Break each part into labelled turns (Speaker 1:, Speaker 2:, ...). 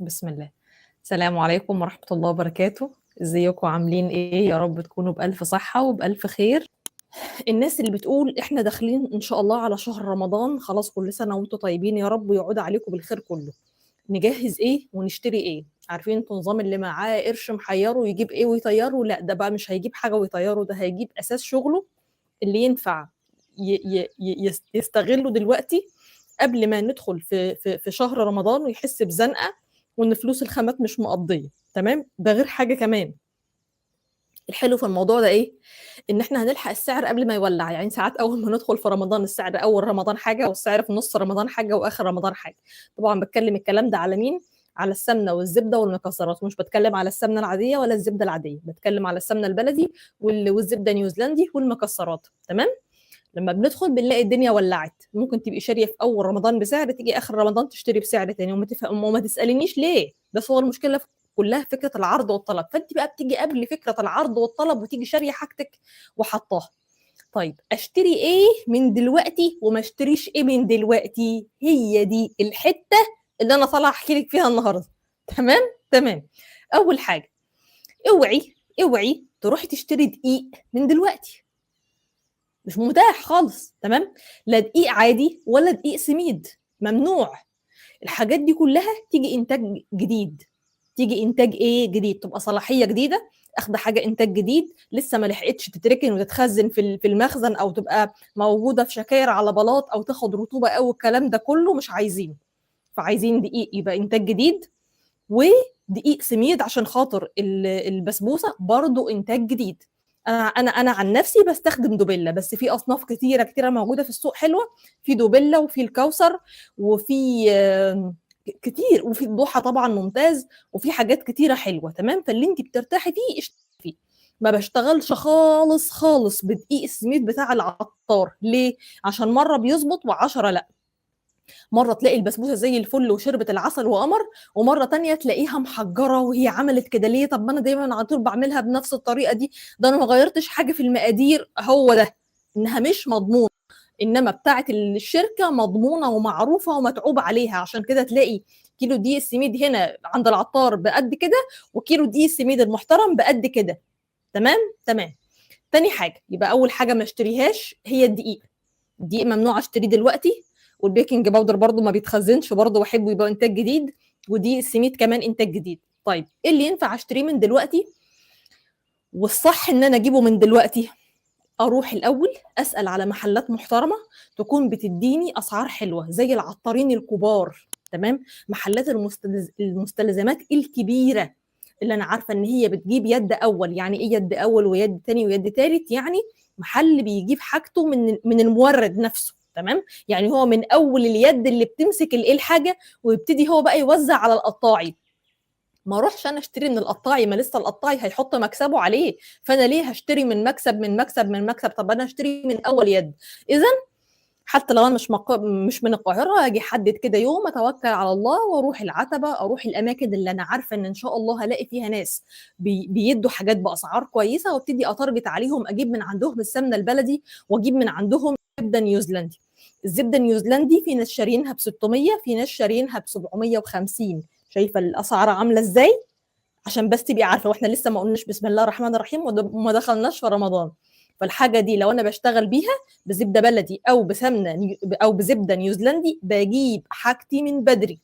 Speaker 1: بسم الله. السلام عليكم ورحمة الله وبركاته. ازيكم عاملين ايه؟ يا رب تكونوا بألف صحة وبألف خير. الناس اللي بتقول احنا داخلين ان شاء الله على شهر رمضان، خلاص كل سنة وانتم طيبين يا رب ويعود عليكم بالخير كله، نجهز ايه ونشتري ايه؟ عارفين انتوا نظام اللي معاه قرش محيره يجيب ايه ويطيره؟ لا، ده بقى مش هيجيب حاجة ويطيره، ده هيجيب اساس شغله اللي ينفع يستغله دلوقتي قبل ما ندخل في شهر رمضان ويحس بزنقة وان فلوس الخامات مش مقضية. تمام؟ ده غير حاجة كمان الحلو في الموضوع ده ايه؟ ان احنا هنلحق السعر قبل ما يولع. يعني ساعات اول ما ندخل في رمضان السعر اول رمضان حاجة، والسعر في نص رمضان حاجة، واخر رمضان حاجة. طبعا بتكلم الكلام ده على مين؟ على السمنة والزبده والمكسرات، مش بتكلم على السمنة العادية ولا الزبدة العادية، بتكلم على السمنة البلدي والزبده نيوزيلندي والمكسرات. تمام؟ لما بندخل بنلاقي الدنيا ولعت. ممكن تبقي شاريه في اول رمضان بسعر، تيجي اخر رمضان تشتري بسعر تاني، وما تسالنيش ليه. بس هو المشكلة كلها فكرة العرض والطلب. فانت بقى بتيجي قبل فكرة العرض والطلب وتيجي شاريه حاجتك وحطاها. طيب اشتري ايه من دلوقتي وما اشتريش ايه من دلوقتي؟ هي دي الحتة اللي انا طالعه احكي لك فيها النهارده. تمام؟ تمام. اول حاجة، اوعي تروحي تشتري دقيق من دلوقتي، مش متاح خالص. تمام؟ لا دقيق عادي ولا دقيق سميد، ممنوع. الحاجات دي كلها تيجي انتاج جديد، تيجي انتاج ايه جديد، تبقى صلاحية جديدة، اخد حاجة انتاج جديد لسه ما لحقتش تتركن وتتخزن في المخزن، او تبقى موجودة في شكاير على بلاط، او تاخد رطوبة، او الكلام ده كله مش عايزين. فعايزين دقيق يبقى انتاج جديد، ودقيق سميد عشان خاطر البسبوسه برضو انتاج جديد. انا عن نفسي بستخدم دوبيلا، بس في اصناف كتيرة كتيرة موجودة في السوق حلوة، في دوبيلا وفي الكوثر وفي كتير، وفي الضحى طبعا ممتاز، وفي حاجات كتيرة حلوة. تمام؟ فاللي انت بترتاحي فيه اشتري فيه. ما بشتغلش خالص خالص بدقيق السميد بتاع العطار. ليه؟ عشان مرة بيظبط و10 لا. مرة تلاقي البسبوسه زي الفل وشربة العسل وقمر، ومرة تانية تلاقيها محجره وهي عملت كده ليه؟ طب ما انا دايما على طول بعملها بنفس الطريقة دي، ده انا ما غيرتش حاجة في المقادير. هو ده انها مش مضمونه، انما بتاعه الشركة مضمونه ومعروفة ومتعوب عليها. عشان كده تلاقي كيلو دقيق السميد هنا عند العطار بقد كده، وكيلو دقيق السميد المحترم بقد كده. تمام؟ تمام. تاني حاجة، يبقى اول حاجة ما اشتريهاش هي الدقيق. الدقيق ممنوع اشتريه دلوقتي، وال baking powder برضو ما بيتخزنش، برضو بحبه يبقى انتاج جديد، ودي السميد كمان انتاج جديد. طيب ايه اللي ينفع اشتريه من دلوقتي والصح ان انا اجيبه من دلوقتي؟ اروح الاول اسال على محلات محترمه تكون بتديني اسعار حلوة زي العطارين الكبار. تمام؟ محلات المستلزمات الكبيرة اللي انا عارفه ان هي بتجيب يد اول. يعني ايه يد اول ويد تاني ويد تالت؟ يعني محل بيجيب حاجته من المورد نفسه. تمام؟ يعني هو من اول اليد اللي بتمسك الايه الحاجة ويبتدي هو بقى يوزع على القطاعي. ما اروحش انا اشتري من القطاعي، ما لسه القطاعي هيحط مكسبه عليه، فانا ليه هشتري من مكسب من مكسب من مكسب؟ طب انا اشتري من اول يد. اذا حتى لو انا مش من القاهرة، اجي احدد كده يوم اتوكل على الله واروح العتبة، اروح الاماكن اللي انا عارفه ان ان شاء الله هلاقي فيها ناس بيدوا حاجات باسعار كويسة، وابتدي ا target عليهم، اجيب من عندهم السمنة البلدي واجيب من عندهم زبدة نيوزيلندي. الزبدة النيوزيلندي في ناس شارينها ب 600، في ناس شارينها ب 750. شايفه الاسعار عامله ازاي؟ عشان بس تبقي عارفه، واحنا لسه ما قلناش بسم الله الرحمن الرحيم وما دخلناش في رمضان. فالحاجه دي لو انا بشتغل بيها بزبده بلدي او بسمنه او بزبده نيوزيلندي، بجيب حاجتي من بدري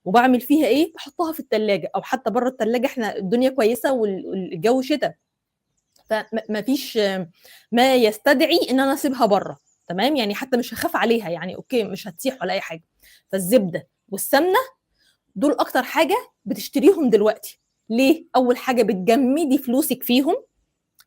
Speaker 1: وبعمل فيها ايه؟ بحطها في الثلاجة او حتى بره الثلاجة. احنا الدنيا كويسة والجو شتاء، فما فيش ما يستدعي ان انا اسيبها بره. تمام؟ يعني حتى مش هخاف عليها، يعني okay مش هتسيح ولا اي حاجة. فالزبده والسمنه دول اكتر حاجة بتشتريهم دلوقتي. ليه؟ اول حاجة بتجمدي فلوسك فيهم،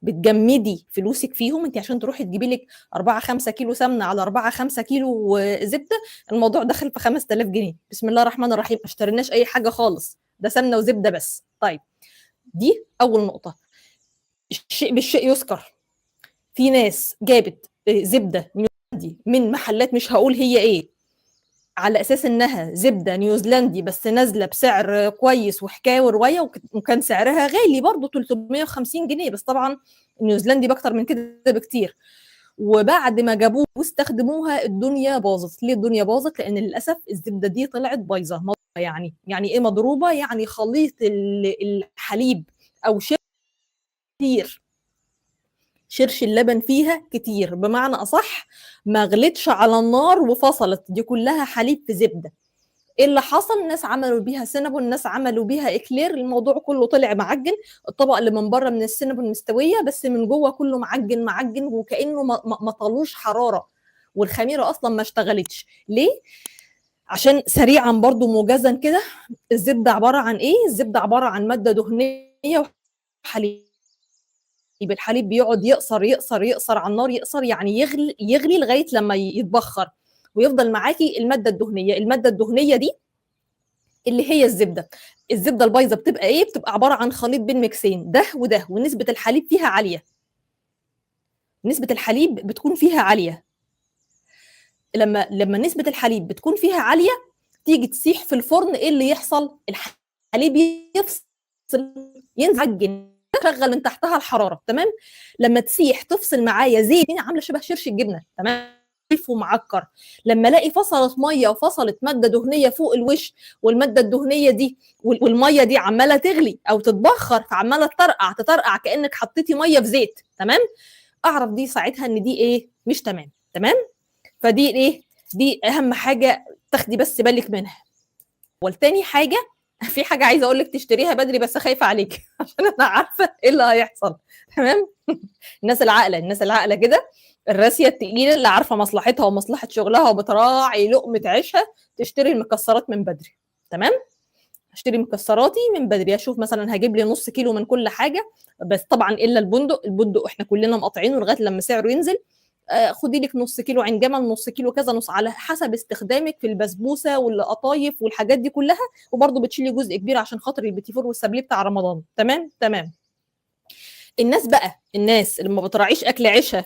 Speaker 1: بتجمدي فلوسك فيهم. انت عشان تروحي تجيبي لك 4 5 كيلو سمنه على 4 5 كيلو زبدة، الموضوع دخل في 5000 جنيه. بسم الله الرحمن الرحيم، ما اشتريناش اي حاجة خالص، ده سمنه وزبده بس. طيب دي اول نقطة. الشيء بالشيء يذكر. في ناس جابت زبدة نيوزيلندي من محلات مش هقول هي ايه، على اساس انها زبدة نيوزيلندي بس نازله بسعر كويس وحكاية ورواية، وكان سعرها غالي برضو 350 جنيه، بس طبعا النيوزيلندي باكتر من كده بكتير. وبعد ما جابوه واستخدموها الدنيا باظت. ليه الدنيا باظت؟ لان للاسف الزبدة دي طلعت بايظة. يعني ايه مضروبة؟ يعني خليط الحليب او شرش كتير، شرش اللبن فيها كتير، بمعنى اصح ما غلتش على النار وفصلت، دي كلها حليب في زبدة. ايه اللي حصل؟ ناس عملوا بيها سينابون، ناس عملوا بيها اكلير، الموضوع كله طلع معجن. الطبق اللي من بره من السينابون مستوية، بس من جوه كله معجن معجن، وكانه ما طالوش حرارة، والخميره اصلا ما اشتغلتش. ليه؟ عشان سريعا برضو موجزا كده، الزبدة عبارة عن ايه؟ الزبدة عبارة عن مادة دهنية وحليب. الحليب بيقعد يقصر يقصر يقصر على النار، يقصر يعني يغلي يغلي لغاية لما يتبخر، ويفضل معاكي المادة الدهنية. المادة الدهنية دي اللي هي الزبدة. الزبدة البايظه بتبقى ايه؟ بتبقى عبارة عن خليط بين ميكسين، ده وده، ونسبه الحليب فيها عالية. نسبه الحليب بتكون فيها عالية. لما نسبه الحليب بتكون فيها عالية، تيجي تسيح في الفرن، ايه اللي يحصل؟ الحليب يفصل، ينزل، شغل من تحتها الحرارة، تمام؟ لما تسيح تفصل معايا زيت، عامله شبه شرش الجبنة، تمام؟ ومعكر. لما الاقي فصلت مية وفصلت مادة دهنية فوق الوش، والمادة الدهنية دي والمية دي عماله تغلي او تتبخر، فعماله تطرقع تطرقع كانك حطيتي مية في زيت، تمام؟ اعرف دي ساعتها ان دي ايه؟ مش تمام، تمام؟ فدي ايه؟ دي اهم حاجة تاخدي بس بالك منها. والتاني حاجة، في حاجة عايزه اقول لك تشتريها بدري بس خايفة عليك عشان انا عارفه ايه اللي هيحصل، تمام؟ الناس العاقلة، الناس العاقلة كده، الراسية التقيله اللي عارفه مصلحتها ومصلحه شغلها وبتراعي لقمة عيشها، تشتري المكسرات من بدري، تمام؟ اشتري مكسراتي من بدري، اشوف مثلا هجيب لي نص كيلو من كل حاجة، بس طبعا الا البندق، البندق احنا كلنا مقاطعينه لغاية لما سعره ينزل. خدي لك نص كيلو عين جمل، نص كيلو كذا، نص، على حسب استخدامك في البسبوسه والقطايف والحاجات دي كلها، وبرده بتشيلي جزء كبير عشان خاطر البيتيفور والسابليه بتاع رمضان، تمام؟ تمام. الناس بقى، الناس اللي ما بتراعيش اكل عيشها،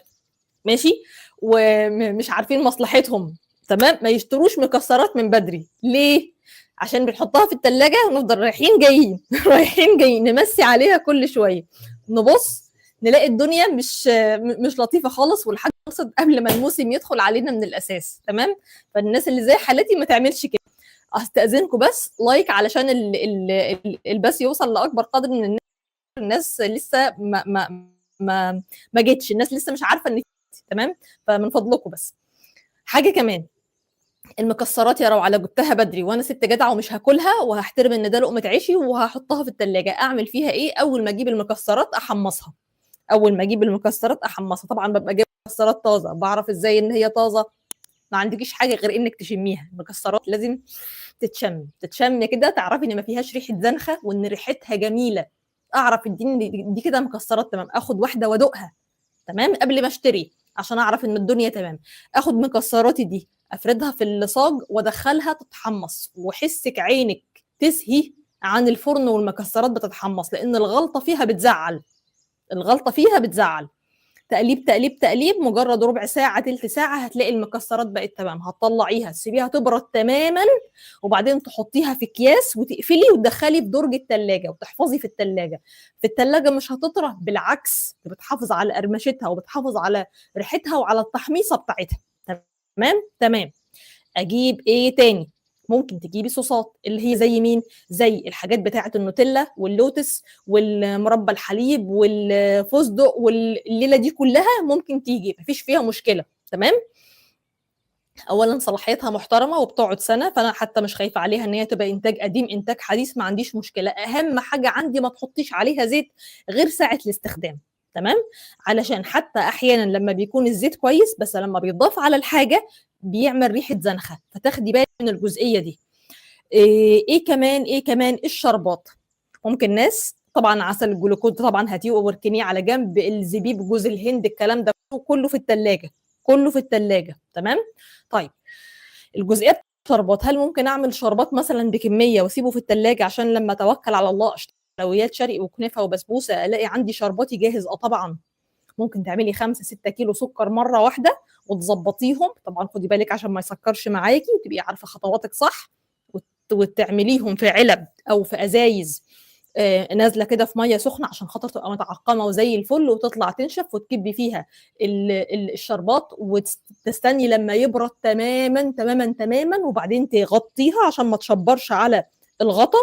Speaker 1: ماشي، ومش عارفين مصلحتهم، تمام، ما يشتروش مكسرات من بدري. ليه؟ عشان بنحطها في الثلاجة ونفضل رايحين جايين رايحين جايين، نمسي عليها كل شوية، نبص نلاقي الدنيا مش لطيفة خالص، والحاجة خلصت قبل ما الموسم يدخل علينا من الاساس، تمام؟ فالناس اللي زي حالتي ما تعملش كده. استاذنكم بس like علشان البث يوصل لاكبر قدر من الناس. الناس لسه ما ما ما ما جتش، الناس لسه مش عارفه ان، تمام؟ فمن فضلكم بس. حاجة كمان، المكسرات يا روعه لو جبتها بدري وانا ست جدعه ومش هاكلها وهحترم ان ده لقمة عيشي وهحطها في الثلاجة، اعمل فيها ايه؟ اول ما اجيب المكسرات احمصها. اول ما اجيب المكسرات احمصها، طبعا ببقى جايبه مكسرات طازة، بعرف ازاي ان هي طازة؟ ما عندكيش حاجة غير انك تشميها. المكسرات لازم تتشم، تتشم كده تعرفي ان ما فيهاش ريحه زنخه وان ريحتها جميلة. اعرف دي كده مكسرات، تمام. اخد واحدة وادوقها، تمام، قبل ما اشتري عشان اعرف ان الدنيا تمام. اخد مكسراتي دي افردها في الصاج وادخلها تتحمص، وحسك عينك تسهي عن الفرن والمكسرات بتتحمص، لان الغلطة فيها بتزعل، الغلطة فيها بتزعل. تقليب تقليب تقليب، مجرد ربع ساعة تلت ساعة هتلاقي المكسرات بقت تمام. هتطلعيها تسيبيها تبرد تماما، وبعدين تحطيها في اكياس وتقفلي وتدخلي في درج التلاجة وتحفظي في التلاجة. في التلاجة مش هتطرى، بالعكس بتحافظ على قرمشتها وبتحافظ على ريحتها وعلى التحميصه بتاعتها، تمام؟ تمام. اجيب ايه تاني؟ ممكن تجيبي صوصات اللي هي زي مين؟ زي الحاجات بتاعه النوتيلا واللوتس والمربى الحليب والفستق والليلة دي كلها ممكن تيجي، مفيش فيها مشكلة، تمام؟ اولا صلاحيتها محترمه وبتقعد سنة، فانا حتى مش خايفة عليها ان هي تبقى انتاج قديم انتاج حديث، ما عنديش مشكلة. اهم حاجة عندي ما تحطيش عليها زيت غير ساعة الاستخدام، تمام؟ علشان حتى احيانا لما بيكون الزيت كويس بس لما بيتضاف على الحاجة بيعمل ريحه زنخه، فتاخدي بالك من الجزئية دي. ايه كمان؟ ايه كمان؟ الشربات. ممكن ناس طبعا عسل الجلوكوز طبعا هاتيه واركنيه على جنب، الزبيب، جوز الهند، الكلام ده كله في الثلاجة، كله في الثلاجة، تمام؟ طيب الجزئية الشربات، هل ممكن اعمل شربات مثلا بكمية واسيبه في الثلاجة عشان لما اتوكل على الله اشتري حلويات شرقي وكنافه وبسبوسه الاقي عندي شرباتي جاهز؟ اه طبعا. ممكن تعملي 5 6 كيلو سكر مرة واحدة وتظبطيهم، طبعا خدي بالك عشان ما يسكرش معاكي وتبقي عارفه خطواتك صح، وتعمليهم في علب او في ازايز نازله كده في مية سخنة عشان خاطر تبقى متعقمه وزي الفل، وتطلع تنشف وتكبي فيها الشربات، وتستني لما يبرد تماما تماما تماما، وبعدين تغطيها عشان ما تشبرش على الغطا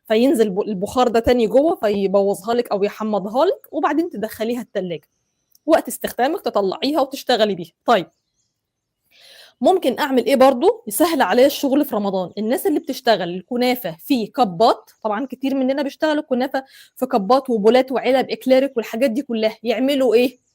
Speaker 1: فينزل البخار ده تاني جوه فيبوظها لك او يحمضها لك، وبعدين تدخليها التلاجة. وقت استخدامك تطلعيها وتشتغلي بيها. طيب ممكن اعمل ايه برضو يسهل عليا الشغل في رمضان؟ الناس اللي بتشتغل الكنافه في كبات، طبعا كتير مننا بيشتغلوا الكنافه في كبات وبولات وعلب اكليريك والحاجات دي كلها، يعملوا ايه؟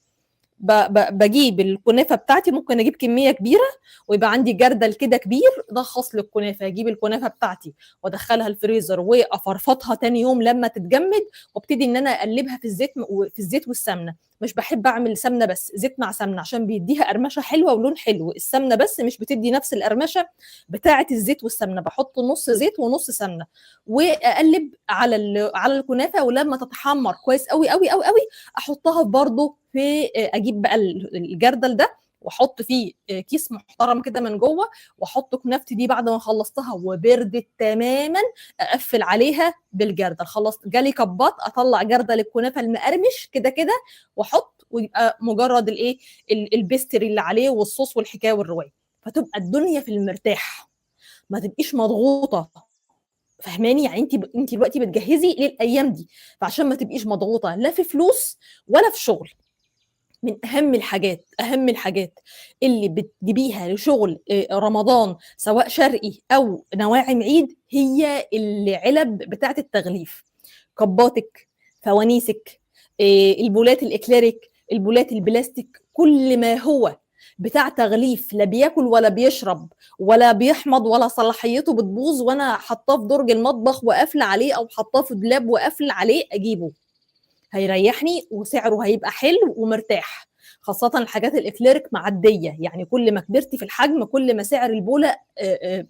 Speaker 1: بجيب الكنافه بتاعتي، ممكن اجيب كمية كبيرة ويبقى عندي جردل كده كبير ده خاص للكنافه، اجيب الكنافه بتاعتي وادخلها الفريزر وافرفطها تاني يوم لما تتجمد، وابتدي ان انا اقلبها في الزيت، في الزيت والسمنه. مش بحب اعمل سمنه بس، زيت مع سمنه عشان بيديها قرمشه حلوة ولون حلو. السمنة بس مش بتدي نفس القرمشه بتاعه الزيت والسمنه. بحط نص زيت ونص سمنه واقلب على الكنافه، ولما تتحمر كويس قوي قوي قوي قوي احطها برضو في، اجيب بقى الجردل ده واحط فيه كيس محترم كده من جوه، واحط كنافتي دي بعد ما خلصتها وبردت تماما اقفل عليها بالجردل. خلصت جالي كبات، اطلع جردل الكنافه المقرمش كده كده واحط، ويبقى مجرد الايه ال pastry اللي عليه والصوص والحكاية والرواية، فتبقى الدنيا في المرتاح، ما تبقيش مضغوطه. فهماني؟ يعني انت دلوقتي بتجهزي للايام دي، فعشان ما تبقيش مضغوطه لا في فلوس ولا في شغل. من اهم الحاجات، اهم الحاجات اللي بتجيبيها لشغل رمضان سواء شرقي او نواعم عيد، هي العلب بتاعه التغليف، كباتك، فوانيسك، البولات الاكليريك، البولات البلاستيك، كل ما هو بتاع تغليف لا بياكل ولا بيشرب ولا بيحمض ولا صلاحيته بتبوظ، وانا حطاه في درج المطبخ وقافله عليه او حطاه في دولاب وقافله عليه، اجيبه هيريحني وسعره هيبقى حلو ومرتاح. خاصة الحاجات الإكليريك معدية، يعني كل ما كبرتي في الحجم كل ما سعر البولة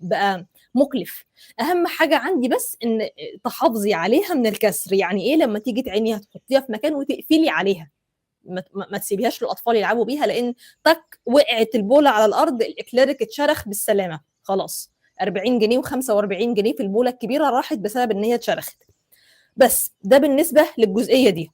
Speaker 1: بقى مكلف. أهم حاجة عندي بس إن تحافظي عليها من الكسر. يعني إيه؟ لما تيجي تعينيها تحطيها في مكان وتقفلي عليها، ما تسيبيهاش للأطفال يلعبوا بيها، لأن تك وقعت البولة على الأرض الإكليريك اتشرخ بالسلامة، خلاص 40 جنيه و45 جنيه في البولة الكبيرة راحت بسبب إن هي اتشرخت. بس ده بالنسبة للجزئية دي.